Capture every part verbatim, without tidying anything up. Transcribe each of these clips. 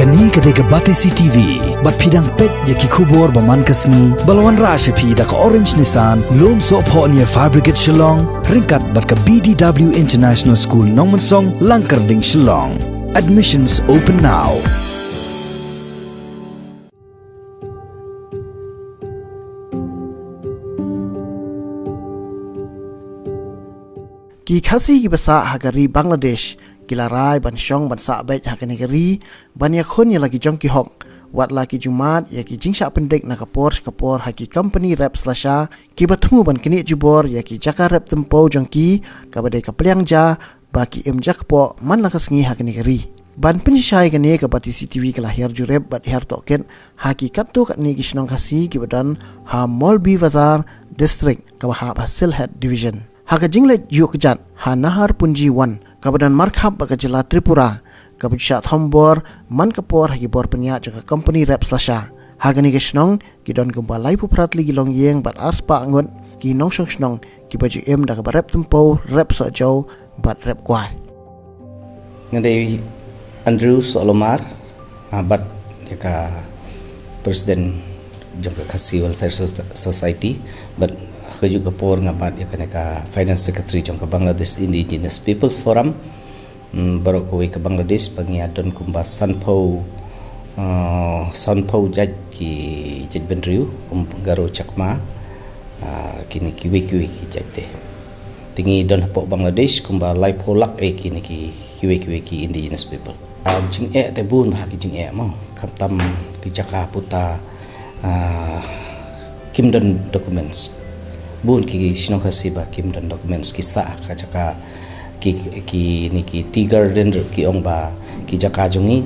Kane ka dei ka Batesi T V, bad phi dang peit ïa ki khubor ba man ka sngi, ba la wanrah sha phi da ka Orange Nissan, Lumsohphoh near Fire Brigade Shillong, ryngkat bad ka B D W International School Nongmensong, Langkyrding, Shillong. Admissions open now. Ki Khasi kiba sah ha ka ri Bangladesh ki la rai ban shong ban sah beit ha kane ka ri, ban ïakhun ïa la ki jong ki hok, wat la ki jummat ïa ki jingshah pyndik na ka por sha ka por ha ki kompani rep slasha, kiba thmu ban knieh jubor ïa ki jaka rep tympew jong ki, kaba dei ka pliang ja, ba ki im jakpoh man la ka sngi ha kane ka ri. Ban pynshai kane ka Batesi T V ka la hiar jurip bad hiar tohkit ha ki katto katne ki shnong Khasi kiba don ha Mowlbazar District kaba hap ha Sylhet Division. Ha ka jingleit ïuh kjat ha Naharpunji One kaba don markhap bad ka jylla Tripura, kaba ju shah thombor man ka por ha ki bor pynïaid jong ka kompani rep slasha. Ha kane ka shnong ki don kumba laiphew phra tylli ki longïing bad arspah ngut ki nongshong shnong kiba ju im da kaba rep tympew, rep sohjew bad rep kwai. Nga dei Andrew Sohlomar, ah, bad ïa ka President jong ka Khasi Welfare Soci-, Society, bad ha kajuh ka por nga bat ïa kane ka Finance Secretary jong ka Bangladesh Indigenous People's Forum. Hmm, baroh kawei ka Bangladesh ba ngi ïa don kumba sanphew, ah, sanphew jait ki jaitbynriew, kum Garo, Chakma, ah, kine kiwei kiwei ki jait te. Te ngi don hapoh Bangladesh kumba laiphew lak eh kine ki kiwei kiwei ki indigenous people. Ah, jingeh te bun bha ki jingeh mo. Khamtam ki jaka puta, ah, kim don documents. Bun ki shnong Khasi ba kim don documents, ki sah ka jaka, ki, kine ki tea garden ruh ki ong ba ki jaka jong ngi,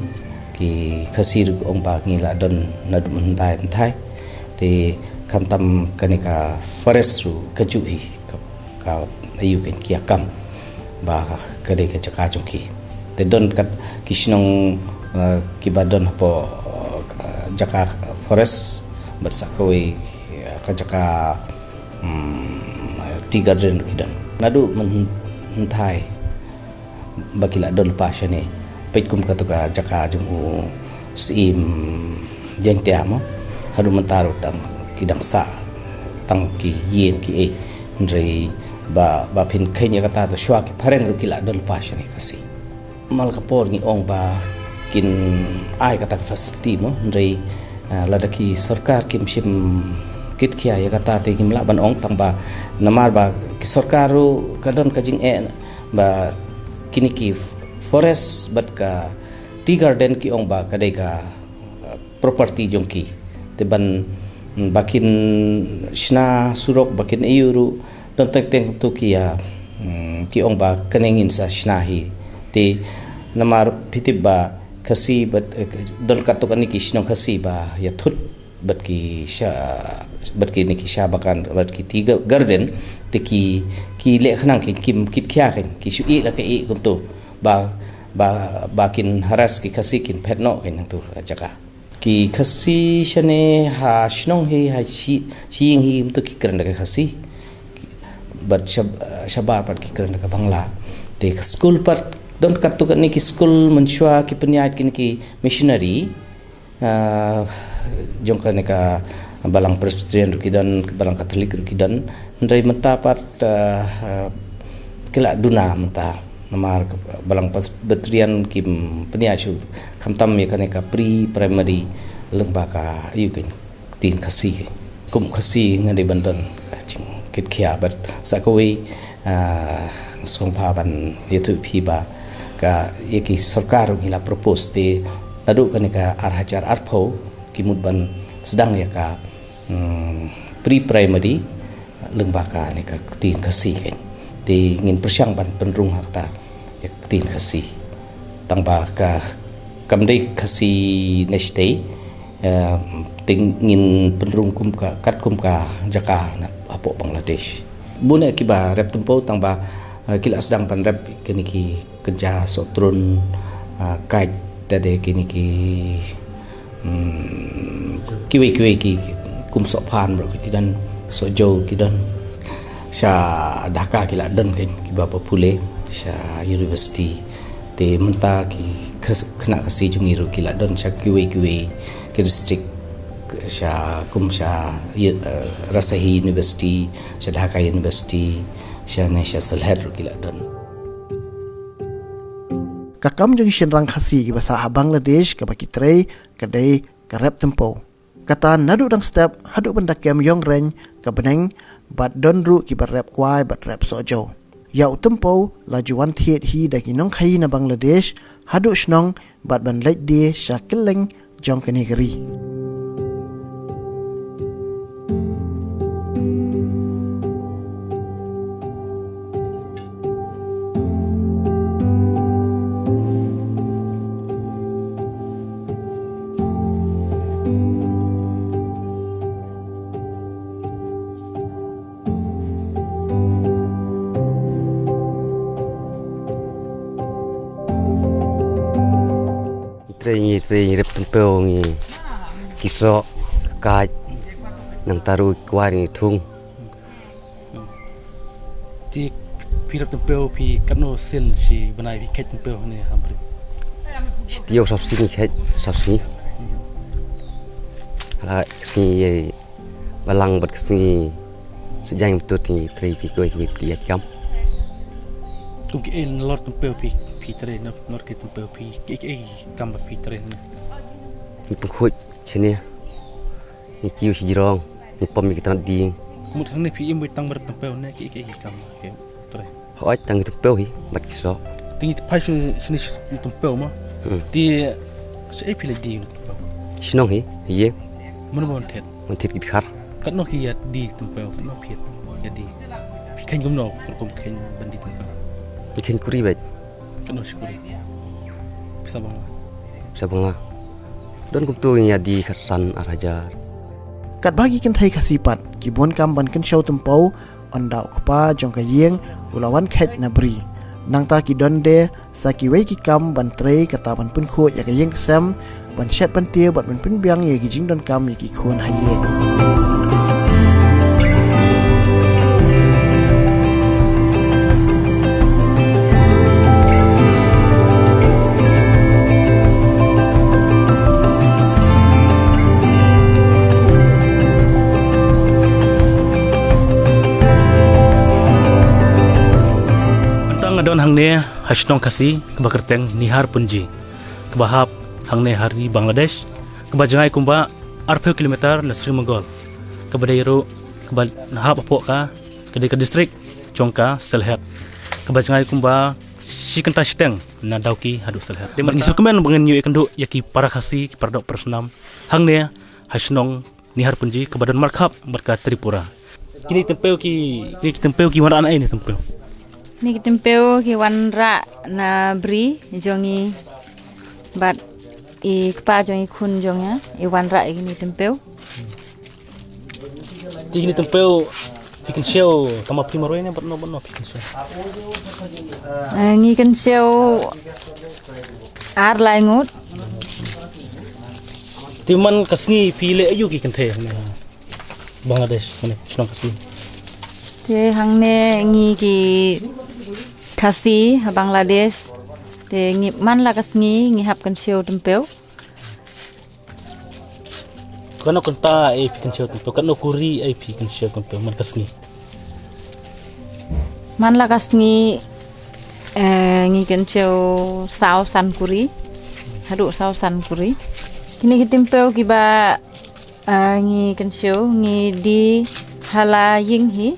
ki Khasi ruh ki ong ba ngi la don naduh mynhyndai hynthai. Te khamtam kane ka forest ruh kajuh hi ka, ka aïu kein, ki ïa kam ba ka dei ka jaka jong ki. Te don kat ki shnong, eh, kiba don hapoh, eh, jaka forest, bad sa kawei, eh, ka jaka, hmm, tea garden ruh ki don. Naduh mynhynthai ba ki la don lypa shane. Peit kum kato ka jaka jong u Syiem Jaiñtia mo. Haduh mynta ruh tang ki dang sah tang ki ïing ki ei. Hynrei ba, ba phin kheiñ ïa kata, to shuwa ki phareng ruh ki la don lypa shane Khasi. Mal ka por ngi ong ba kin ai kata ka facility mo, hynrei, ah, lada ki sorkar kim shim kit khia ïa kata te ngim lah ban ong, tang ba namar ba ki sorkar ruh ka don ka jingeh ba kine ki f-, forest bad ka tea garden ki ong ba ka dei ka, uh, property jong ki. Te ban, mm, ba kin shna surok, ba kin aïu ruh, don teng teng tu ki ïa, mm, ki ong ba kane ngin sa shna hi. Te namar phi tip ba Khasi bad, eh, don katto katne ki shnong Khasi ba ïa thut bad ki sha, bad kine ki sha bagan, bad ki tea ga-, garden, te ki, ki leh khnang ki, kim kit khia kein, ki shu ïeh la ka ïeh kumto. Ba, ba, ba kin harass ki Khasi, kin phet noh kein hangto ka jaka. Ki Khasi shane ha shnong hi, ha shi, shi ïing hi, kumto ki kren da ka Khasi. Bad shab-, shabar pat ki kren da ka Bangla. Te ka skul pat, don katto katne ki skul mynshuwa ki pynïaid kine ki missionary. Ah, jong kane ka Balang Presbyterian ruh ki don, Balang Katholik ruh ki don. Hynrei mynta pat, ah, ah, ki la duna mynta. Namar ka Balang Presbyterian kim pynïaid shuh, khamtam ïa kane ka pre-primary lyngba ka, aïu kein, ktien Khasi kein. Kum Khasi nga dei ban don ka jingkit khia bad sa kawei, ah, nga sngewbha ban ïathuh phi ba ka, ïa ki sorkar ruh ngi la propose te naduh kane ka ar hajar arphew ki mut ban sdang ïa ka, hmm, pre-primary lyngba kane ka ktien Khasi kein. Te ngin pyrshang ban pynrung ha kata ïa ka ktien Khasi. Tang ba ka, kam dei Khasi ne shatei, eh, te ngin pynrung kum ka, katkum ka jaka na hapoh Bangladesh. Bun eh kiba rep tympew tang ba, eh, ki la sdang ban rep kine ki kynja Sohtrun, ah, Kait, te de kine ki, hmm, kiwei kiwei ki, kum Sohphan ruh ki don, Sohjew ki don. Sha Dhaka ki la don kein kiba pule sha university. Te mynta ki khas-, khynnah Khasi jong ngi ruh ki la don sha kiwei kiwei ki district, sha kum sha, eh, Rajshahi University, sha Dhaka University, sha ne sha Sylhet ruh ki la don. Ka kam jong ki shynrang Khasi kiba sah ha Bangladesh kaba ki trei ka dei ka rep tympew. Kata naduh dang step haduh ban da kem ïong reng ka bneng, bad don ruh kiba rep kwai bad rep sohjew. Ïa u tympew la ju wan thied hi da ki nongkhaïi na Bangladesh haduh shnong bad ban leit die sha kylleng jong kane ka ri. Ngi trei, ngi trei, ngi rep tympew, ngi ki soh, ka kait, nangta ruh ki kwai ngi thung. Te phi rep tympew phi katno sien shi bnai phi kheit tympew hangne ha Bri? Shi taïew sawsien ngi kheit, sawsien. Hala ka sngi ïa balang bad ka sngi sejang betul ngi trei phi koi phi ïa kam. Kum kiei nalor tympew phi, phi trei, nalor kheit tympew phi, kiei kiei kam ba phi trei hangne? Ngi pynkhuid shane. Ngi kiew shajrong, ngi pom ïa ki tnat dieng. Mut hangne phi im wei tang ba rep tympew ne kiei kiei ki kam ba phi trei? Hooid, tang ki tympew hi bad ki soh. Te ngi phai shane, shane, shane tympew mo. Hmm. Te shaei phi leit die na tympew? Shnong hi, ha ïing. Mano ba wan thied? Wan thied ki dkhar. Katno ki ïa die tympew, katno phi ïa die? Phi kheiñ kumno, kum kheiñ ban die tympew? Phi kheiñ kurim beit. Katno shi kurim? Pisa Bangla. Pisa Bangla. Don kumtu ngi ïa die khatsan ar hajar. Katba ki kynthei Khasi pat ki bun kam ban kynshew tympew, ynda u kpa jong ka ïing u la wan kheit na Bri. Nangta ki don de sa kiwei ki kam ban trei, kata ban pynkhuid ïa ka ïing ka sem, ban shet ban tiew bad ban pynbiang ïa ki jingdonkam ïa ki khun ha ïing. Mynta nga don hangne ha shnong Khasi kaba kyrteng Niharpunji, kaba hap hangne ha ri Bangladesh, kaba jngai kumba arphew kilometer na Sri Mongol, kaba dei ruh kaba hap hapoh ka, ka dei ka district jong ka Sylhet, kaba jngai kumba shi kynta shiteng na Dawki haduh Sylhet. Te ngi sngewkmen ba ngin ïoh ïakynduh ïa ki para Khasi, ki para doh para snam hangne ha shnong Niharpunji kaba don markhap bad ka Tripura. Kine ki tympew ki, kine ki tympew ki wanrah naei ne tympew? Kine ki tympew ki wanrah na Bri jong ngi bad i kpa jong i khun jong nga i wanrah ïa kine ki tympew. Te kine ki tympew phi kynshew tang ma phi marwei ne bad no bad no phi kynshew? Eh, ngi kynshew ar lai ngut. Te man ka sngi phi leh aïu ki kynthei hangne Bangladesh, hangne shnong Khasi? Te hangne ngi ki Khasi ha Bangladesh, te ngi man la ka sngi ngi hap kynshew tympew. Katno kynta ei phi kynshew tympew, katno kuri ei phi kynshew tympew man ka sngi? Man la ka sngi, eh, ngi kynshew saw san kuri, haduh saw san kuri. Kine ki tympew kiba, eh, ngi kynshew ngi die ha la ïing hi.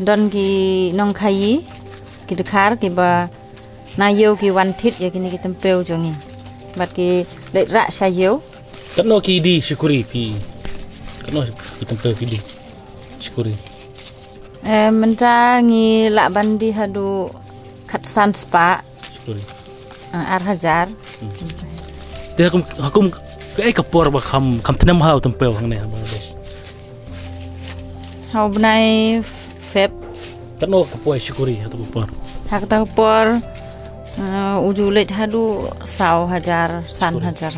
Don ki nongkhaïi, ki dkhar kiba na ïew ki wan thied ïa kine ki tympew jong ngi. Bad ki leit rah sha ïew. Katno ki die shi kuri phi? Katno ki tympew ki die shi kuri? Eh, mynta ngi lah ban die haduh khatsan spah. Shi kuri. Ah, ar hajar. Hmm. Te ha kum, ha kum kaei ka por ba kham, kham tnem ha u tympew hangne ha Bangladesh? Ha u bnai Feb. Katno ka poi shi kuri ha kata ka por? Ha kata ka por, eh, u ju leit haduh saw hajar, san hajar.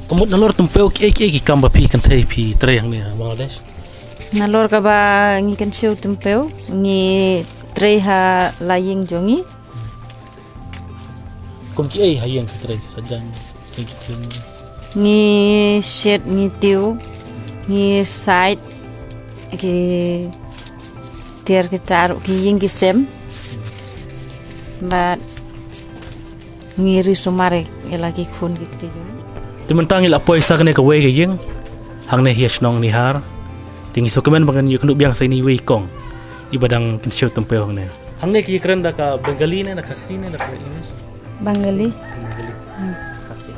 Ka mut nalor tympew kiei kiei ki kam ba phi kynthei phi trei hangne ha Bangladesh? Nalor kaba ngi kynshew tympew ngi trei ha la ïing jong ngi. Kum ki ei ha ïing ki trei ki sajan ki ki ïing. Ngi shet ngi tiew ngi sait ki tiar ki tar ki ïing ki sem. Bad ngi ri sumar ïa la ki khun ki kti jong. Te mynta ngi la poi sa kane kawei ka ïing hangne ha shnong Nihar. Te ngi sngewkmen ba ngan ïakynduh biang sa ïa i wei kong iba dang kynshew tympeu hangne. Hangne ki kren da ka Bengali ne, da ka Khasi ne, da ka English? Bengali. Bengali. Hmm. Khasi.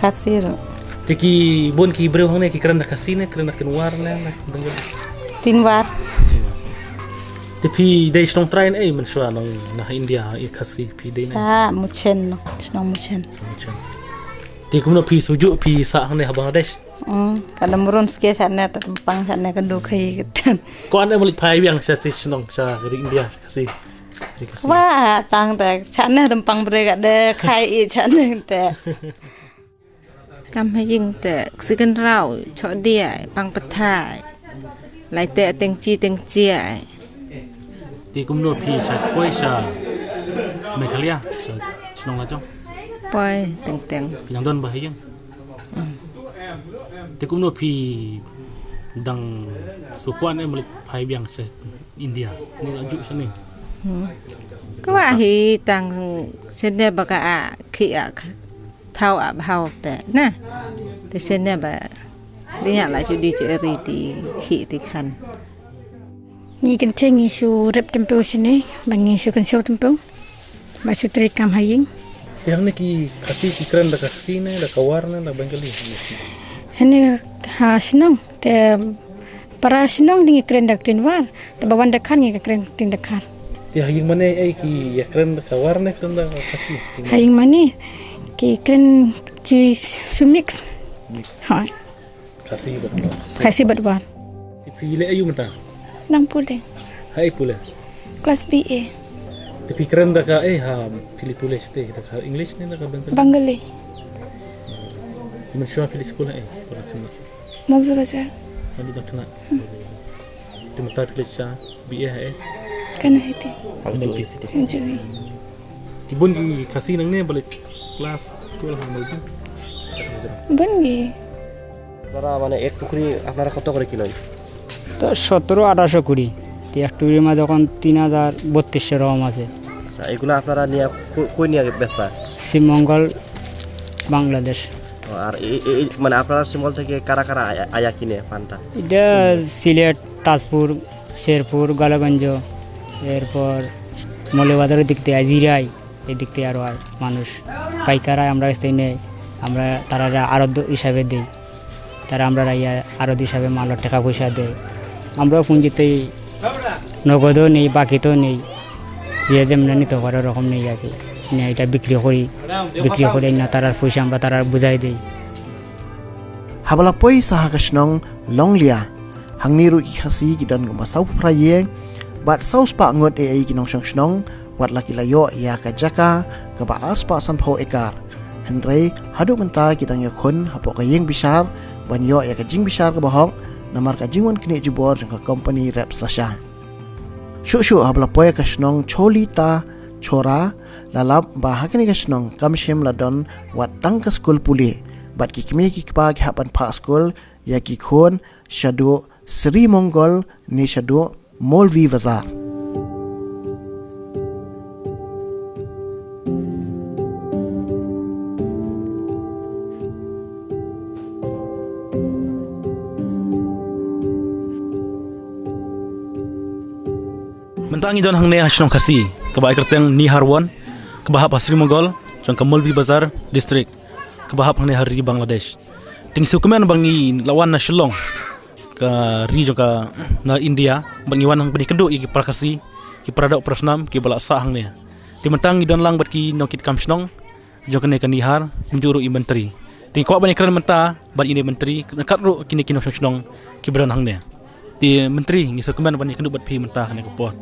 Khasi ruh. Te ki bun ki briew hangne ki kren da Khasi ne, kren da Tinwar ne, da Bengali? Tinwar. Te phi dei shnong trai ne ei mynshuwa nong na India, i Khasi phi dei ne? Sa Muchen no, shnong Muchen. Muchen. Te kumno phi shu ju phi sah hangne ha Bangladesh? Mm, ka dam run ske sha ne, ta pang sha ne ka du khai ka ten. Ko an em lik phai biang sha ti shnong sha ri India sha Khasi. Ri Khasi. Wa tang ta sha ne dam pang bre ka de khai i sha ne te. Kam ha ïing te sikan rau chok dia pang pathai. Lai te teng chi teng chi ai. Te kumno phi sha poi sha Meghalaya sha shnong la jong? Poi teng teng. Phi nang don ba ha ïing? Mm. Te kumno phi dang shu kwah ne em lik phai biang sha India? Ni la ju sha ne. Hmm. Ka wa hi tang sene ba ka a khi a thaw a bhaw te na. Te sene ba dei ïa la ju di ju ri ti khi ti khan. Ngi kynthei ngi shu rep tympeu shane ba ngi shu kynshew tympeu ba shu trei kam ha ïing. Te hangne ki Khasi ki kren da ka Khasi ne, da ka War ne, da Bengali? Shane ha shnong te para shnong dei ngi kren da ka ktien War, te ba wan da khan ngi ka kren ktien da khan. Te ha ïing mane ei ki ïa kren da ka War ne kren da ka Khasi? Ha ïing mane ki kren ki shu mix. Mix. Ha. Khasi bad War. Khasi bad War. Te phi leh aïu mynta? Nang pule. Ha ei pule? Class B A. Te phi kren da ka ei ha phi leh pule shatei, da ka English ne da ka Bengali? Bengali. Te mynshuwa phi leit skul ha ei? Mawlvi Bazar. Mawlvi Bazar. Te mynta phi leit sha B A ha ei? Kane ha iti. Hangtui. Hangtui. Ki bun ki Khasi nangne ba leit class twelve ha Mawlvi? Bun ki. আপনারা মানে এক টুকরি আপনারা কত করে কিনেন? তো সতেরো আঠারোশো কুড়ি। তো এক টুকরির মাঝে এখন তিন হাজার বত্রিশশো রকম আছে। আচ্ছা, এগুলো আপনারা নিয়ে কো-, কই নিয়ে বেচবা? শ্রীমঙ্গল, বাংলাদেশ। ও, আর এই, এই, এই, মানে আপনারা শ্রীমঙ্গল থেকে কারা কারা আয়া, আয়া কিনে পানটা? এটা সিলেট, তাজপুর, শেরপুর, গোলাপগঞ্জ, এরপর মৌলভীবাজারের দিক থেকে জিরাই, এদিক থেকে আরও আয় মানুষ। পাইকার আয়, আমরা কাছ থেকে নেই, আমরা তারা আড়ত হিসাবে দেই, তারা আমরা ইয়া আড়ত হিসাবে মালর টাকা পয়সা দেয়। আমরাও পুঁজিতেই নগদও নেই, বাকিতেও নেই, যে যেমন নিতে পারে ওরকম নেই আর কি। নিয়ে এটা বিক্রি করি, বিক্রি করে না তারার পয়সা আমরা তারা বুঝাই দিই। Haba la poi sa ha ka shnong Longlia, hangne ruh ki Khasi ki don kumba saw phra ïing bad saw spah ngut ei ei ki nongshong shnong, wat la ki la ïoh ïa ka jaka kaba ar spah sanphew ekar. Hynrei haduh mynta ki dang ïakhun hapoh ka ïing bishar ban ïoh ïa ka jingbishar kaba hok namar ka jingwan knieh jubor jong ka kompani rep slasha. Shuh shuh haba la poi ha ka shnong Cholita Chora, la lap ba ha kane ka shnong kam shym la don wat tang ka skul pule bad ki kmie ki kpa ki hap ban phah skul ïa ki khun shaduh Sri Mongol ne shaduh Molvi Bazar. Mynta ngi don hangne ha shnong Khasi kaba ai kyrteng Niharwan, kaba hap ha Sri Mongol jong ka Molvi Bazar District, kaba hap hangne ha ri Bangladesh. Te ngi sngewkmen ba ngi la wan na Shillong, ka ri jong ka na India, bad ngi wan ban ïakynduh ïa ki para Khasi, ki para doh para snam kiba la sah hangne. Te mynta ngi don lang bad ki nongkitkam shnong jong kane ka Nihar, kumjuh ruh i Myntri. Te ngi kwah ban ïakren mynta bad ine i Myntri, ryngkat ruh kine ki nongshong shnong kiba don hangne. Te Myntri, ngi sngewkmen ban ïakynduh bad phi mynta kane ka por.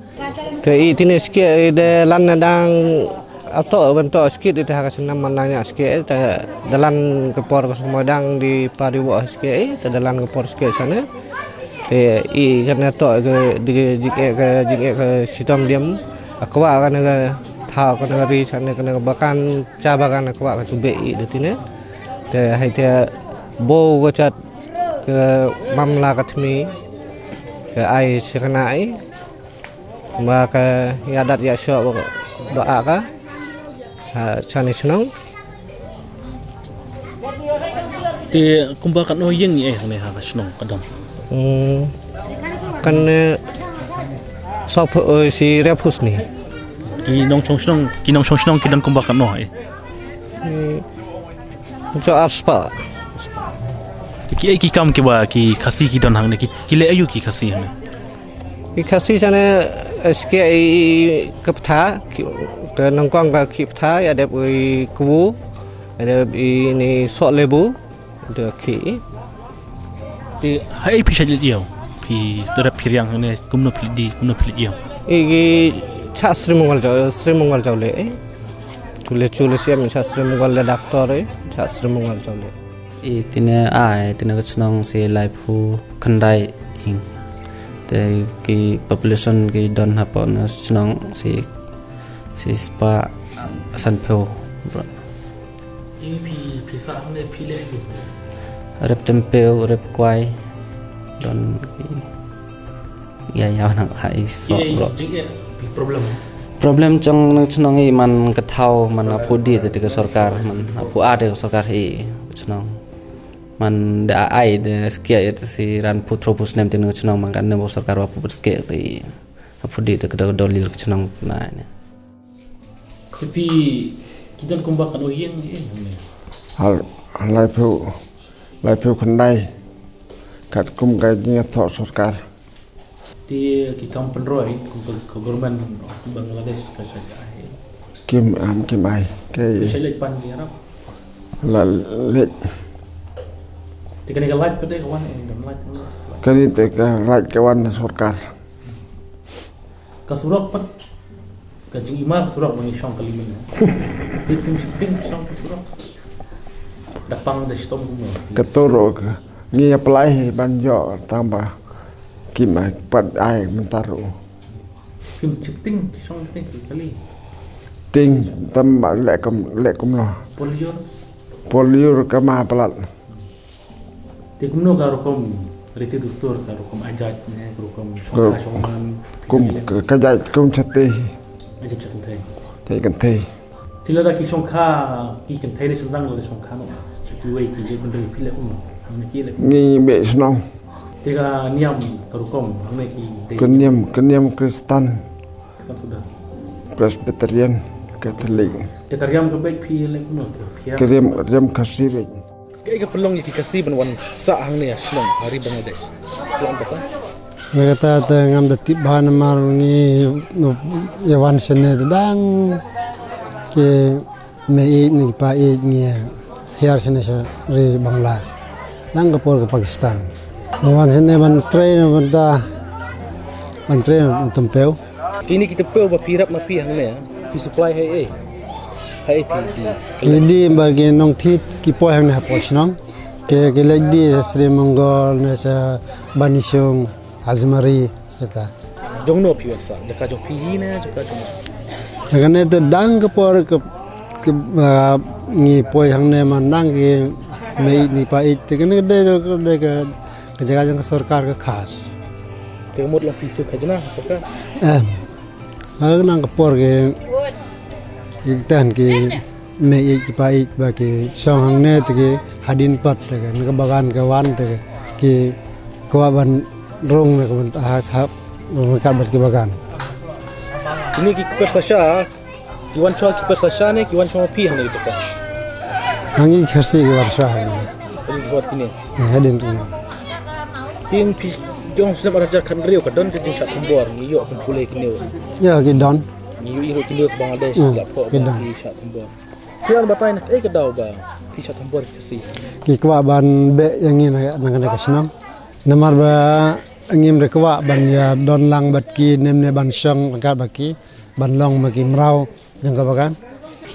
Te i tine skit i da lan na dang ato ban to skit i te ha ka snam man dang ïa skit i te da lan ka por ka sumar dang di pari wa skit i te da lan ka por skit sane. Te i kan ato ka di ka jing ka jing ka sitom diam akwa kan ka Thaw kane ka ri shane kane ka bagan, cha bagan ka kwah ka jubeh i da tine. Te hai te bo ka chat ka mamla ka thmi ka ai shikana i. Ba ka yadat ya shok ba a ka. Ha, shane shnong. Te kumba katno ïing i eh ne ha ka shnong ka dang. Hmm. Kan, eh, sop, eh, si rep hus ni. Ki nongshong shnong, ki nongshong shnong ki don kumba katno eh. Hmm. Cho ar spah. Ki eh ki kam ki ba ki Khasi ki don hangne ki, ki leh aïu ki Khasi hangne. Ki Khasi shane, eh, skeh i ka ptha, ki, ka nongkong ka ki ptha, ya dep i kwu, ya dep i ni sok lebu, de ki. Te hai phi shah leit ïew, phi terap phi riang ne, kumno phi di, kumno phi leit ïew. I ki cha Sri Mongol Jaw, Sri Mongol Jaw le, eh. Chule chule siam cha Sri Mongol le doctor, eh, cha Sri Mongol Jaw le. I tine ai, tine ka chnong si laiphew khyndai ïing. Te ki population ki don hapoh na chnong si, si spah sanphew. Ïing phi, phi sah ne phi leh ïing. Rep tempeu, rep kwai. Don ki. Ïa, ïa, nang hai so. Problem. Problem chong nang chnong i man ka thaw, man apu di te ka sorkar, man apu a te ka sorkar i chnong. Man da ai de skia ïa te si ran putro pusnem te nang chnong man kan ne bo sorkar wa pu skia te i. Apu di te ka dolil chnong na ne. Sipi ki don kumba katno ïing i ne. Hal, laiphew, laiphew khyndai. Katkum ka jingïathoh sorkar. Te ki kam pynroi, kum ka, ka government of Bangladesh ka shah ai. Kim, am, kim ai. Ka shah leit pan jingïarap. La leit. Te kane ka lait pat te ka wan, eh, ka lait. Kane te ka lait ka wan na sorkar. Ka surok pat. Ka jingima ka surok ba ngi shong kali mynne. Dei kum shipting shong ka surok. Da pang da shitom kumno. Ka surok ngi apply ban ïoh tang ba kim ai pat ai mynta ruh. Kim shipting shong shipting kali. Ting tam ba leh kum, leh kumno. Polior. Polior ka ma palat. Te kumno ka rukom riti dustur, ka rukom ajat ne, ka rukom shongkha shongman. Kum ka, ka jait kum chate. Ajat chate. Te kynthei. Te lada ki shongkha, ki kynthei ne sendang lada shongkha no. Ki wei ki je pynroi phi leh kumno. Hangne ki leh. Ngi beh shnong. Te ka niam ka rukom hangne ki dei. Ka niam, ka niam Kristan. Kristan suda. Presbyterian, Catholic. Te ka riam ka beit phi leh kumno ka riam, riam Khasi beit. Kaei ka pynlong ïa ki Khasi ban wan sah hangne ha shnong ha ri Bangladesh? Pynlong kata. Ïa kata te ngam da tip bha namar ngi ïa wan shane te dang ki mei ïeit ne ki pa ïeit ngi hiar shane sha ri Bangla. Dang ka por ka Pakistan. Ïa wan shane ban trei na bynta ban trei na tempeu. Kine ki tempeu ba phi rep na phi hangne, phi supply ha ei? Ha ei phi di? Ngi di ba ki nongthied ki poi hangne hapoh shnong. Ki, ki leit die sha Sri Mongol ne sha Banishung, Hajmari, kata. Jong no phi wan sah? Jaka jong phi hi ne jaka jong no? Te kane te dang ka por ka, ka, ah, ngi poi hangne man dang ki mei ïeit ne pa ïeit te kane ka dei, ka dei ka, ka jaka jong ka sorkar ka khas. Te mut long phi suk khajna sorkar? Em. Ka nang ka por ki, ki ten ki mei ïeit ki pa ïeit ba ki shong hangne te ki hadien pat te ki na ka bagan ka wan te ki kwah ban rung na ka bynta ha sap ryngkat bad ki bagan. Kine ki kper slasha, ki wan shuwa ki kper slasha ne ki wan shuwa phi hangne ki jaka? Hangne ki Khasi ki wan shuwa hangne. Hangne ki wan kine. Hmm, hadien tu. Tin phi jong snem ar hajar khathynriew ka don ka jingshah thombor ngi ïoh kum pule ki news. Ïa ki don. Ngi ïoh ïa ki news Bangladesh hmm, la phoh ki ba don. Ki shah thombor. Phi wan batai na kaei ka daw ba phi shah thombor ki Khasi? Ki kwah ban beh ïa ngi na, na kane ka shnong. Namar ba ngim da kwah ban ïa don lang bad ki ne em ne ban shong ryngkat bad ki ban long ma ki mraw. Jong ka bagan.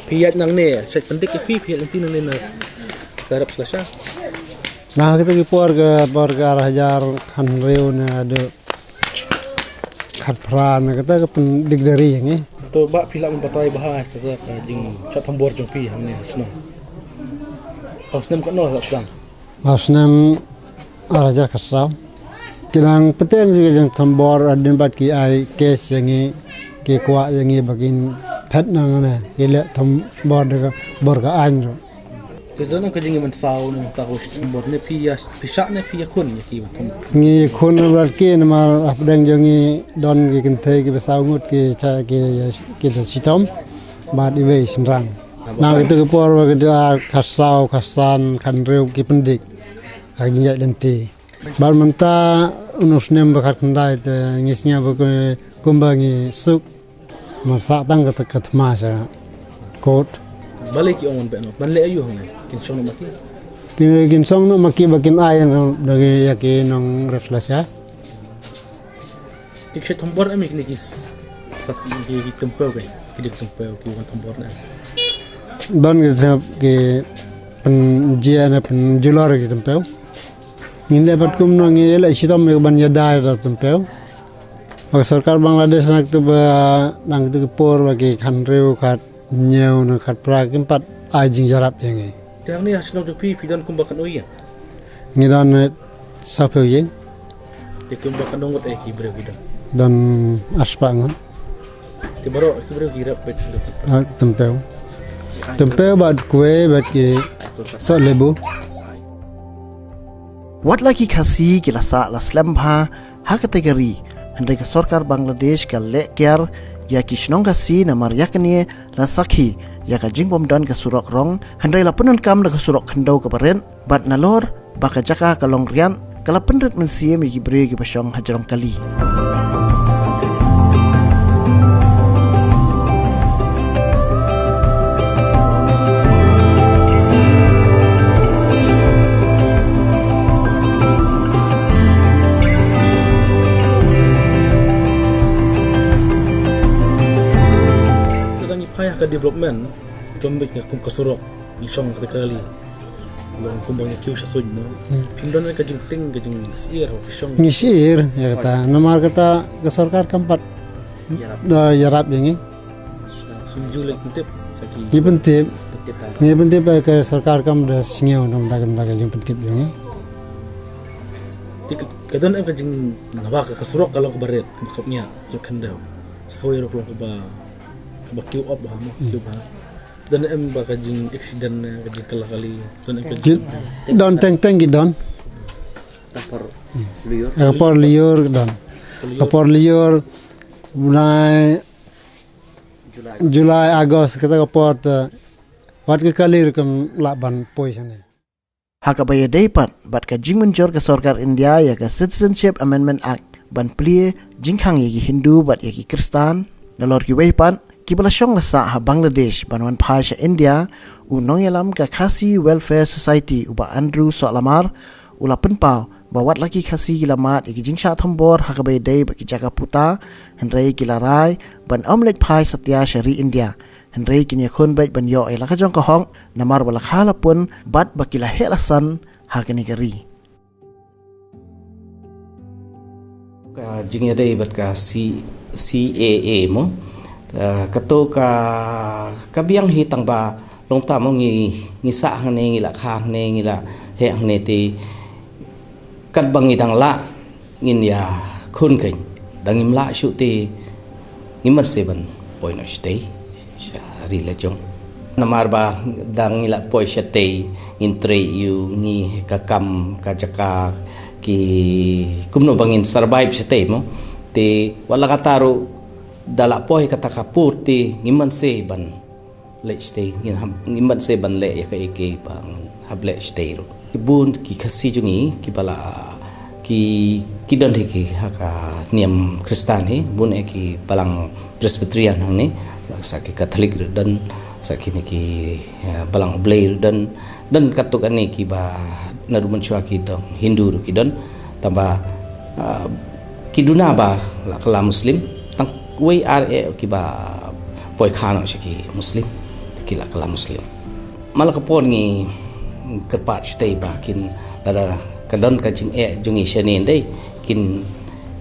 Phi ïaid nangne, shait pyndit ïa phi, phi ïaid lynti nangne na ka rep slasha. Na kata ki por ka, por ka ar hajar khathynriew ne haduh khatphra ne kata ka pyndik da ri ïa ngi. To ba phi lah ban batai bha sa ka jingshah thombor jong phi hangne ha shnong. Ka snem katno la sdang? Ka snem ar hajar khatsaw. Ki nang pateng jong ka jingthombor hadien pat ki ai case ïa ngi, ki kwah ïa ngi ba kin phet nangne, ki leh thombor da ka bor ka aiñ ruh. Te don ka jingïamynsaw ne mynta ka thombor ne phi ïa, phi shah ne phi ïakhun ïa ki ba thom? Ngi ïakhun bad ki namar hapdeng jong ngi don ki kynthei kiba saw ngut ki cha ki, ki da shitom bad iwei shynrang. Na kito ki por ba ki da khatsaw, khatsan, khathynriew ki pyndep ha ka jingïaid lynti. Bad mynta une u snem ba khatkhyndai te ngi sngew ba kumba ngi suk. Mar sah tang ka, ka thma sha court. Balei ki ong ban phet noh? Ban leh aïu hangne? Kin shong noh ma ki? Kin, kin shong noh ma ki ba kin ai noh da ki ïa ki nongrep shlashai. Ki shah thombor em kine ki s-, sah ki, ki tympew ki, ki dei tympew ki wan thombor ne? Don ki, ki pynjia ne pynjulor ki tympew. Ngin leh pat kumno, ngi leh shitom ban ïada da tympew. Ba ka sorkar Bangladesh na kata ba, na kata ka por ba ki khathynriew, khathynñiew ne khatphra kim pat ai jingïarap ïa ngi. Te hangne ha shnong jong phi phi don kumba katno ïing? Ngi don, eh, sawphew ïing. Te kumba katno ngut, eh, ki briew ki don? Don arspah ngut. Te baroh ki briew ki rep beit da tympew? Ah, tympew. Tympew bad kwei bad ki soh lebu. Wat la ki Khasi ki la sah la slem bha ha kata ka ri, hynrei ka sorkar Bangladesh ka leh kiar ïa ki shnong Khasi namar ïa kane la sakhi ïa ka jingbymdon ka surok rong, hynrei la pyndonkam da ka surok khyndew kaba rit, bad nalor ba ka jaka ka long riat, ka la pynrit mynsiem ïa ki briew kiba shong ha jrong kali. Lada ngi phai ha ka development, kumba ka, kum ka surok, ngi shong ha ka kali. Long kumba ngi kiew sha suiñ mo. Hmm. Phim don ka jingtieng, ka jingsyier, ha ki shong. Ngi syier ïa kata. Namar kata ka sorkar kam pat da ïarap ïa ngi. Phim ju leh pyntip sa ki. Ngi pyntip. Pyntip ta. Ngi pyntip, eh, ka sorkar kam da sngew namar ka, namar ka jingpyntip ïa ngi. Te ka, ka don em ka jing, naba ka, ka surok ka long kaba rit, kaba khapngiah, surok khyndew. Sa kawei ruh ka long kaba, kaba kiew op bha mo, hmm, kiew bha. Don em ba ka jing accident ne, ka jingkylla kali, don em ka jing. Don teng teng ki don. Ka por lyiur. Ka por lyiur don. Ka por lyiur, bnai July, August, kata ka por te wat ka kali ruh kam lah ban poi shane. Ha kaba ïadei pat bad ka jingmynjur ka sorkar India ïa ka Citizenship Amendment Act ban plie jingkhang ïa ki Hindu bad ïa ki Khristan, nalor kiwei pat kiba la shong la sah ha Bangladesh ban wan phai sha India, u nongïalam ka Khasi Welfare Society u Bah Andrew Sohlamar, u la pynpaw ba wat la ki Khasi ki la mad ïa ki jingshah thombor ha kaba ïadei bad ki jaka puta, hynrei ki la rai ban ym leit phai satia sha ri India. Hynrei kin ïakhun beit ban ïoh ïa la ka jong ka hok, namar ba la kha la pun bad ba ki la heh la san ha kane ka ri. Ka jingïadei bad ka C-, C A A mo. Ah, kato ka, ka biang hi tang ba long ta mo ngi, ngi sah hangne, ngi la kha hangne, ngi la heh hangne te katba ngi dang lah ngin ïakhun kein. Da ngim lah shuh te ngim banse ban poi noh shatei sha ri la jong. Namar ba da ngi la poi shatei ngin trei ïa ngi ka kam ka jaka ki kumno ba ngin survive shatei mo. Te wat la kata ruh da la poi kata ka pud te ngim banse ban leh shatei, ngin hap, ngim banse ban leh ïa kaei kaei ba ngin hap leh shatei ruh. Bun ki Khasi jong ngi kiba la ki, ki don hi ki ha ka niam Khristan hi, bun eh ki balang Presbyterian hangne, sa ki Katholik ruh don, sa kine ki, eh, balang U Blei ruh don, don katto katne kiba naduh mynshuwa ki don Hindu ruh ki don, tangba, ah, ki duna ba la kylla Muslim, tang wei ar eh kiba poi kha noh sha ki Muslim, ki la kylla Muslim. Ma la ka por ngi kyrpad shatei ba kin lada ka don ka jingeh jong ngi shane ndei, kin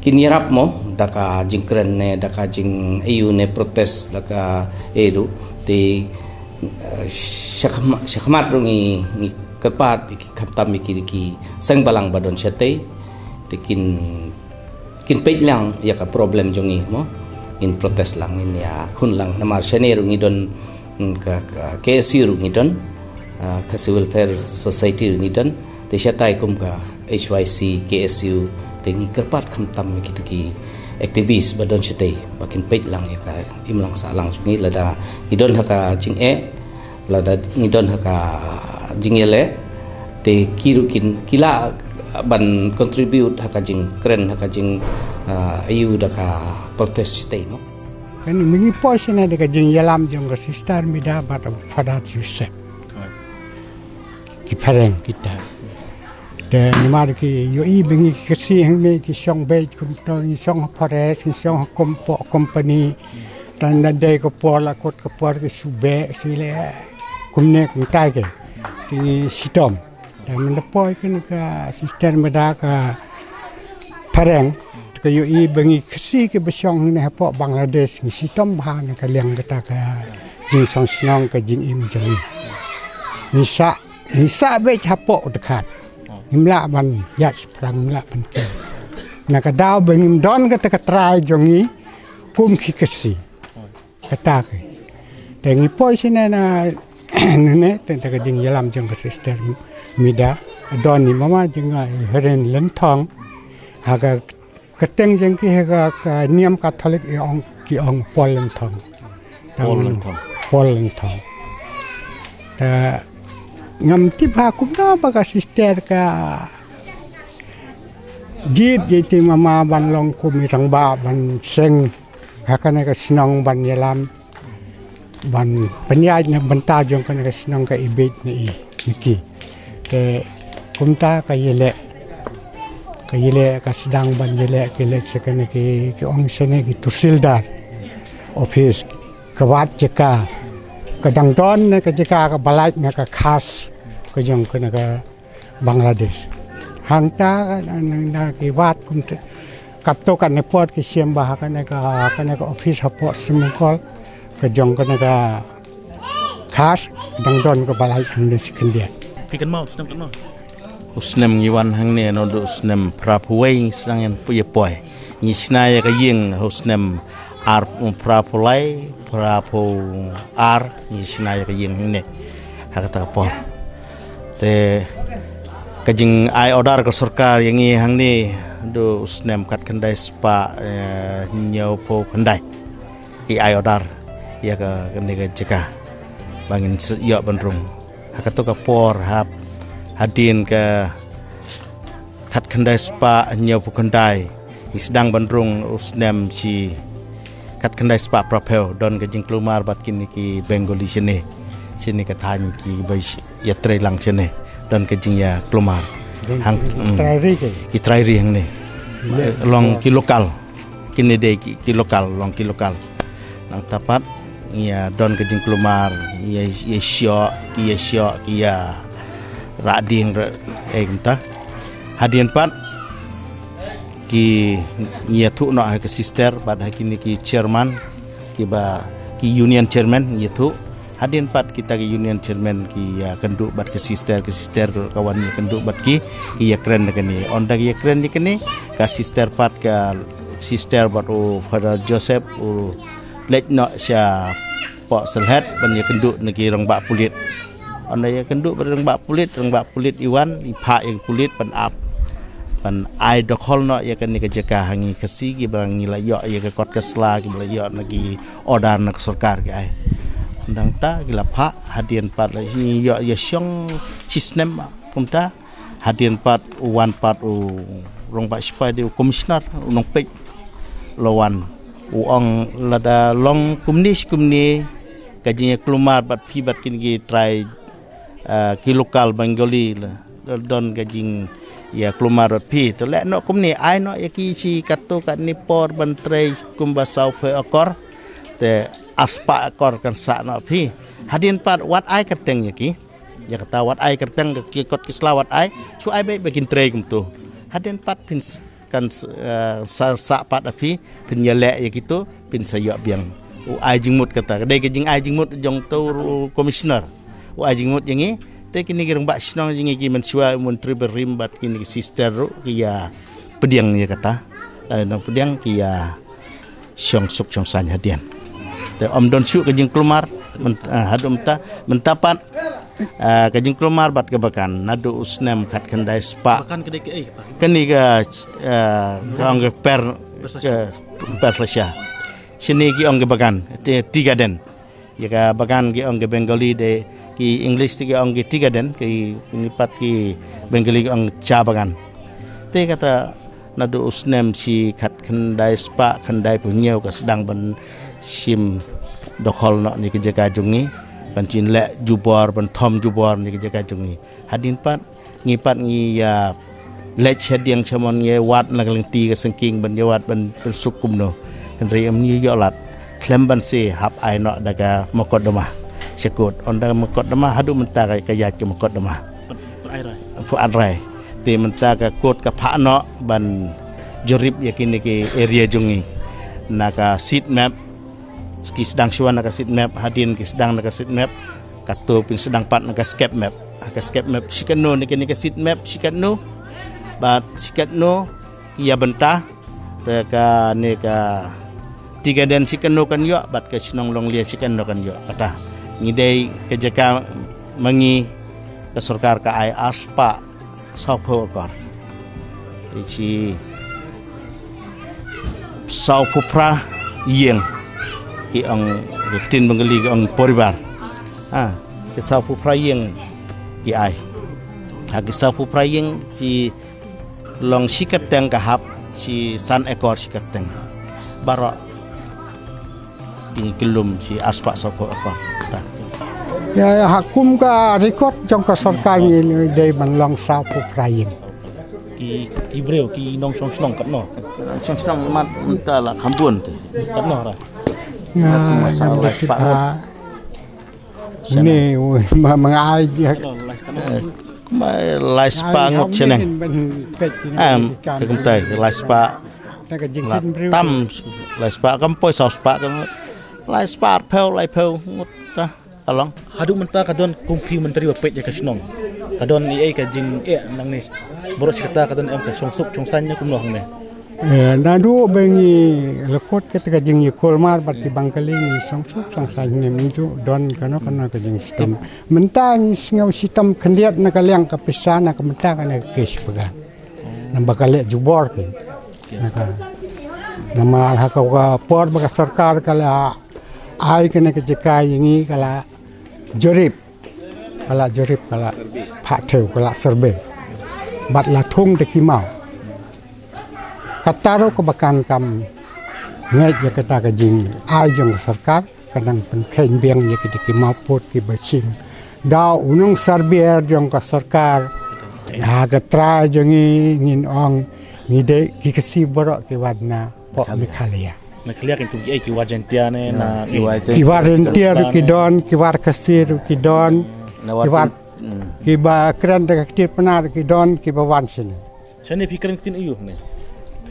Kin ïarap mo da ka jingkren ne da ka jing-aïu ne protest da ka, eh, ruh. Te, eh, sha kham-, sha khmat ruh ngi, ngi kyrpad ïa ki, khamtam ïa ki, ki seng balang ba don shatei. Te kin, kin peit lang ïa ka problem jong ngi mo. In protest lang, in ïakhun lang, namar shane ruh ngi don, mm, ka, ka K S U ruh ngi don, ah, Khasi Welfare Society ruh ngi don. Te shatai kum ka H Y C, K S U, te ngi kyrpad khamtam ïa kito ki activist ba don shatei ba kin peit lang ïa ka imlang sahlang jong ngi, lada ngi don ha ka jingeh, lada ngi don ha ka jingïaleh, te ki ruh kin, ki lah ban contribute ha ka jingkren, ha ka jing, ah, aïu da ka protest shatei mo. Kan mynta ngi poi shane da ka jingïalam jong ka Sister Mida bad Father Joseph. Ki phareng kita. Te namar ki ïohi ba ngi ki Khasi hangne ki shong beit kumto, ngi shong ha forest, ngi shong ha kom-, hapoh company. Tang da dei ka por la kot ka por ki shu beh, shu leh kumne kumtai ki. Ki shitom. Te mynta poi kane ka Sister Mida ka phareng, te ka ïohi ba ngi Khasi kiba shong hangne hapoh Bangladesh ngi shitom bha na ka liang kata ka jingshongshnong, ka jingim jong ngi. Ngi sah, ngi sah beit hapoh u dkhar. Ngim lah ban ïaid shaphrang, ngim lah ban kiew. Na ka daw ba ngim don kata ka trai jong ngi kum ki Khasi. Kata ki. Te ngi poi shane na, nane, te, te ka jingïalam jong ka Sister Mida. Don i mama jong nga i Heren Lynthong. Ha ka kyrteng jong ki ha ka, ka niam Katholik i ong, ki ong Paul Lynthong. Paul Lynthong. Paul Lynthong. Te ngam tip ha kumno ba ka Sister ka jied ïa i mama ban long kum i rangbah ban seng ha kane ka shnong ban ïalam, ban pynïaid na bynta jong kane ka shnong ka i beit na i, na ki. Te kumta ka ïaleh, ka ïaleh, ka sdang ban ïaleh, ka ïaleh sha kane ki, ki ong shane ki tahsildar office, ka wad jaka, ka dang don na ka jaka kaba lait na ka khas ka jong kane ka Bangladesh. Hangta na, na, na ki wad kumta. Katto katne por ki shim bha ha kane ka, kane ka office hapoh Shrimongkol, ka jong kane ka khas, dang don kaba lait hangne shi khyndiat. Phi kynmaw, u snem kynmaw? U snem ngi wan hangne naduh u snem phra phew wei ngi sdang ïa poi. Ngi shna ïa ka ïing ha u snem ar, phra phew lai, phra phew ar ngi shna ïa ka ïing hangne. Ha kata ka por. Te ka jingai order ka sorkar ïa ngi hangne naduh u snem khatkhyndai spah, eh, hynñiew phew khyndai. Ki ai order ïa ka, kane ka jaka ba ngin ïoh ban rung. Ha kato ka por, ha, hadien ka khatkhyndai spah hynñiew phew khyndai, ngi sdang ban rung u snem shi khatkhyndai spah phra phew, don ka jingkulmar bad kine ki Bengali shane. Shane ka thaiñ kiba ïatrei lang shane. Don ka jingïakulmar. Hang, mm, trai ri ki. Ki trai ri hangne. Long ki local. Kine dei ki, ki local, long ki local. Nangta pat, ïa don ka jingkulmar, ïa, ïa shoh, ki ïa shoh, ki ïa rah dieng, eh, kumta. Hadien pat, ki ïathuh noh ha ki sister, bad ha kine ki chairman, kiba, ki union chairman, ïathuh. Hadien pat kita ki union chairman ki ïakynduh bad ki sister, ki sister ka wan ïakynduh bad ki, ki ïakren ïa kane. Ynda ki ïakren ïa kane, ka sister pat ka sister bad u Father Joseph u leit noh sha Port Salet ban ïakynduh na ki rangbah pulit. Ynda ïakynduh bad rangbah pulit, rangbah pulit i wan, i phah ïa ki pulit ban ap, ban ai dokhol noh ïa kane ka jaka ha ngi Khasi kiba ngi la ïoh ïa ka kot ka sla kiba la ïoh na ki order na ka sorkar ki ai. Nangta ki la phah, hadien pat la ïoh ïa shong shi snem kumta. Hadien pat u wan pat u rangbah sipai, dei u commissioner u Nongpeit la wan. U ong lada long kumne shi kumne ka jingïakulmar bad phi bad kine ki trai, eh, ki local Bengali la, la don ka jingïakulmar bad phi. To leh noh kumne, ai noh ïa ki shi katto katne por ban trei kumba saw phew akor. Te ar spah akor kan sah noh phi. Hadien pat wat ai kyrteng ïa ki. Ïa kata wat ai kyrteng, ki kot ki sla wat ai. Shu ai beit ba kin trei kumto. Hadien pat phin s-, kan s- eh, sa sa pat aphi phin ïaleh ïa kito phin sa ïoh biang. U ai jingmut kata ka dei ka jingai jingmut jong to u commissioner. U ai jingmut ïa ngi te kini ki rangbah shnong jong ngi ki mynshuwa u myntri barim bad kini ki sister ruh ki ïa pdiang ïa kata. Eh, nang pdiang ki ïa shong suk shong saiñ hadien. Te ym don shuh ka jingkulmar men- eh, haduh mynta mynta pat eh, ka jingkulmar bad ka bakan naduh u snem khatkhyndai spah. Bakan ka dei ka ei ka? Kani ka eh, ka ong ka per ka per Russia. Sini ki ong ka bakan te tea garden. Ïa ka bakan ki ong ka Bengali de ki English te ki ong ka tea garden ki ni pat ki Bengali ki ong cha bakan. Te kata naduh u snem shi khatkhyndai spah khyndaiphew hynñiew ka sdang ban shim dokhol noh ni ka jaka jong ngi ban shin leh jubor ban thom jubor ni ka jaka jong ngi. Hadien pat ngi pat ngi ïa leit shadien shamon ngi wad na ka lynti ka sengking ban ïa wad ban pynsuk kumno. Hynrei ym ngi ïoh lad khlem ban se hap ai noh da ka mokotduma. Shakut on da ka mokotduma haduh mynta ka ïaid ka mokotduma. Pha at rai. Te mynta ka kot ka phah noh ban jurip ïa kine ki area jong ngi na ka seat map. Ki sdang shuwa na ka seat map hadien ki sdang na ka seat map. Kato pyn sdang pat na ka skep map. Ka skep map shikatno ne kane ka seat map shikatno bad shikatno ki ïa bynta. Te kane ka tea garden shikatno kan ïoh bad ka shnong Longlia shikatno kan ïoh kata. Ngi dei ka jaka ma ngi ka sorkar ka ai arspah sawphew akor. Shi sawphew phra ïing ki ong ki ktien Bengali ki ong poribar. Ha ki sawphew phra ïing ki ai. Ha ki sawphew phra ïing ki long shi kyrteng ka hap shi san ekor shi kyrteng. Baroh ki ki lum shi arspah sawphew ekor. Ta. Ïa, ïa, ha kum ka record jong ka sorkar ngi dei ban long sawphew phra ïing. Ki ki briew ki nongshong shnong katno? Nongshong shnong mat mynta la kham bun te. Katno ra? Ïa, masa ngam lai dei spah ngut. Ni ma ma ngai. Katno lai spah ngut? Kumba lai spah ngut shaneng. Em, ka kumta lai spah. Tam lai spah kam poi saw spah kam. Lai spah arphew laiphew ngut ta. Along. Haduh mynta ka don kum phi myntri ba peit ïa ka shnong. Ka don ei ei ka jing eh nangne. Baroh shi katta ka don em ka shong suk shong saiñ ne kumno hangne. Eh, naduh ba ngi lyngkot kata ka jingïakulmar bad ki bangkali ngi shong suk shong saiñ ne mynta don kano kano ka jingshitom. Mynta ngi sngew shitom khyndiat na ka liang ka pisa na ka mynta kane ka case bagan. Namar ka leh jubor ki. Na ka namar ha ka por ba ka sorkar ka la ai kane ka jaka ïa ngi ka la jurip. Ka la jurip ka la phah thew ka la survey. Bad la thung da ki maw. Kata ruh kaba kan kam ngeit ïa kata ka jingai jong ka sorkar ka dang pynkheiñ biang ïa kita ki mawpud kiba shim. Da u nongsurveyor jong ka sorkar ha ka trai jong ngi ngin ong ngi dei ki Khasi baroh ki wad na pok Meghalaya. Meghalaya. Meghalaya kin kum ki ei ki wad Jaiñtia ne na ki wad Jaiñtia ruh ki don, ki wad Khasi ruh ki don, ki wad kiba kren da ka ktien Pnar ruh ki don kiba wan shane. Shane phi kren ktien aïu ne?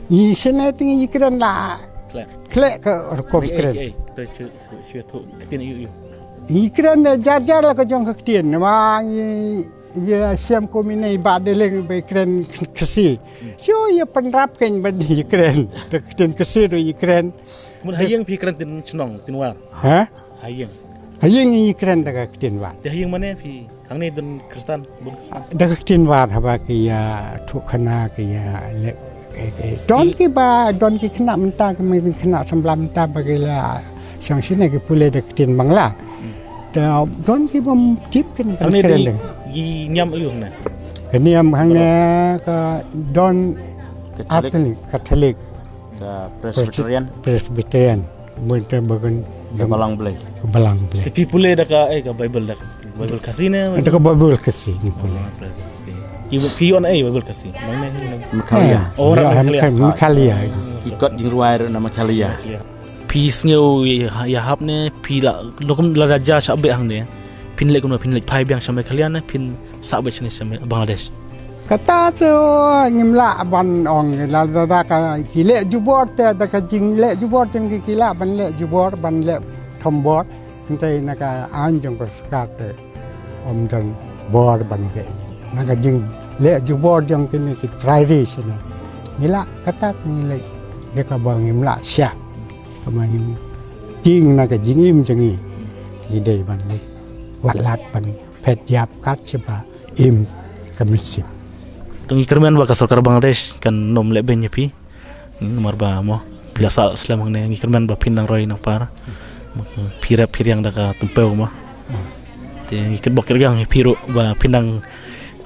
I shane te ngi kren la. Khleh. Khleh ka rukom kren. Ei, ei, ei, to chu chu thu ktien aïu aïu. Ngi kren da jar jar la ka jong ka ktien ma ngi ïa shem kum ine i Bah Deleng ba i kren Khasi. Shu ïa pynrap kein ba ïa kren da ka ktien Khasi ruh ïa kren. Mut ha ïing phi kren ktien shnong ktien war. Ha? Ha ïing. Ha ïing ïa kren da ka ktien war. Te ha ïing mane phi hangne don Khristan, bun Khristan. Da ka ktien war haba ki ïa thuh khana ki ïa leh. Don kiba don ki khynnah mynta ki khynnah samla mynta ba ki la shong shane ki pule da ka ktien Bangla. Te don ki bym tip kin kan kren ding. Ki niam aïu hangne? Ka niam hangne ka don Catholic, Catholic, ka Presbyterian. Presbyterian. Mynta ba kan ka Balang Blei. Ka Balang Blei. Te phi pule da ka eh ka Bible da ka Bible Khasi ne? Da ka Bible Khasi ni pule. Bible Khasi. Ki phi ïoh na eh Bible Khasi. Nang ne? Meghalaya. Oh, Meghalaya. Meghalaya. Ki kot jingrwai ruh na Meghalaya. Phi sngew ïa hap ne phi la lokum la raja sha beh hangne. Phin leit kumno phin leit phai biang sha Meghalaya ne phin sah beit shane sha Bangladesh. Kata te ngim lah ban ong, la da ka ki leh jubor te, da ka jingleh jubor te ki lah ban leh jubor, ban leh thombor. Nte na ka aiñ jong ka sorkar te ym don bor ban leh. Na ka jingleh jubor jong kine ki trai ri sene, ngi lah kata ngi leh. Dei kaba ngim lah sha, kaba ngim tieng na ka jingim jong ngi. Ngi dei ban leh, wat lad ban phet ïap kat shaba im ka mynsiem. To ngi kyrmen ba ka sorkar Bangladesh kan nym leh beiñ ïa phi. Namar ba mo, phi la sah slem hangne, ngi kyrmen ba phin nang roi nang par. Phi rep phi riang da ka tympeu mo. Te ngi kitbok kitrwiang ïa phi ruh ba phin nang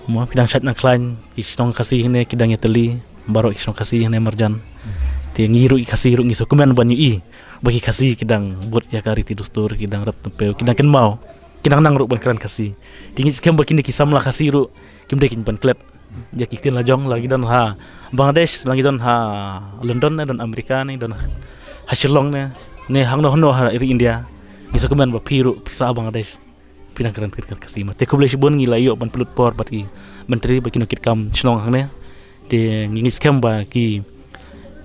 mo, phin nang shait nang khlaiñ. Ki shnong Khasi hangne ki dang ïatylli, baroh ki shnong Khasi hangne marjan. Te ngi ruh ki Khasi ruh ngi sngewkmen ban ïohi ba ki Khasi ki dang bud ïa ka riti dustur, ki dang rep tympeu, ki dang kynmaw, ki dang nang ruh ban kren Khasi. Te ngi skhem ba kine ki samla Khasi ruh kim dei kin ban klet ïa ki ktien la jong, la ki don ha Bangladesh, la ki don ha London ne, don America ne, don ha Shillong ne, ne hangno hangno ha ri India. Ngi sngewkmen ba phi ruh phi sah ha Bangladesh, phi dang kren kren Khasi ma. Te khublei shibun, ngi la ïoh ban pynlut por bad ki myntri bad ki nongkitkam shnong hangne. Te ngi ngeit skhem ba ki,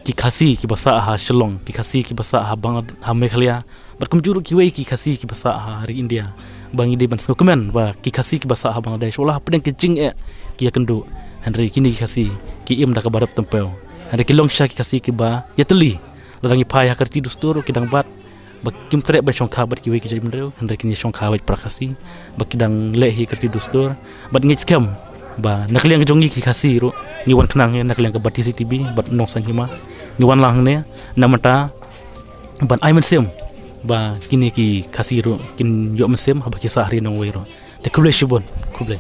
ki Khasi kiba sah ha Shillong, ki Khasi kiba sah ha Bang-, ha Meghalaya, bad kumjuh ruh kiwei ki Khasi kiba sah ha ri India, ba ngi dei ban sngewkmen ba ki Khasi kiba sah ha Bangladesh, wat la hapdeng ki jingeh ki ïakynduh, hynrei kine ki Khasi ki im da kaba rep tympeu. Hynrei ki long shisha ki Khasi kiba ïatylli. Lada ngi phai ha ka riti dustur, ki dang bat ba kim treh ban shongkha bad kiwei ki jaitbynriew, hynrei kin ïashongkha bad para Khasi ba ki dang leh hi ka riti dustur. Bad ngi ngeit skhem ba na ka liang jong ngi ki Khasi ruh, ngi wan khnang ïa na ka liang kaba T C T B bad Nongsaiñ Hima, ngi wan lang hangne na mynta ban ai mynsiem ba kine ki Khasi ruh kin ïoh mynsiem haba ki sah ha ri nongwei ruh. Te khublei shibun, khublei.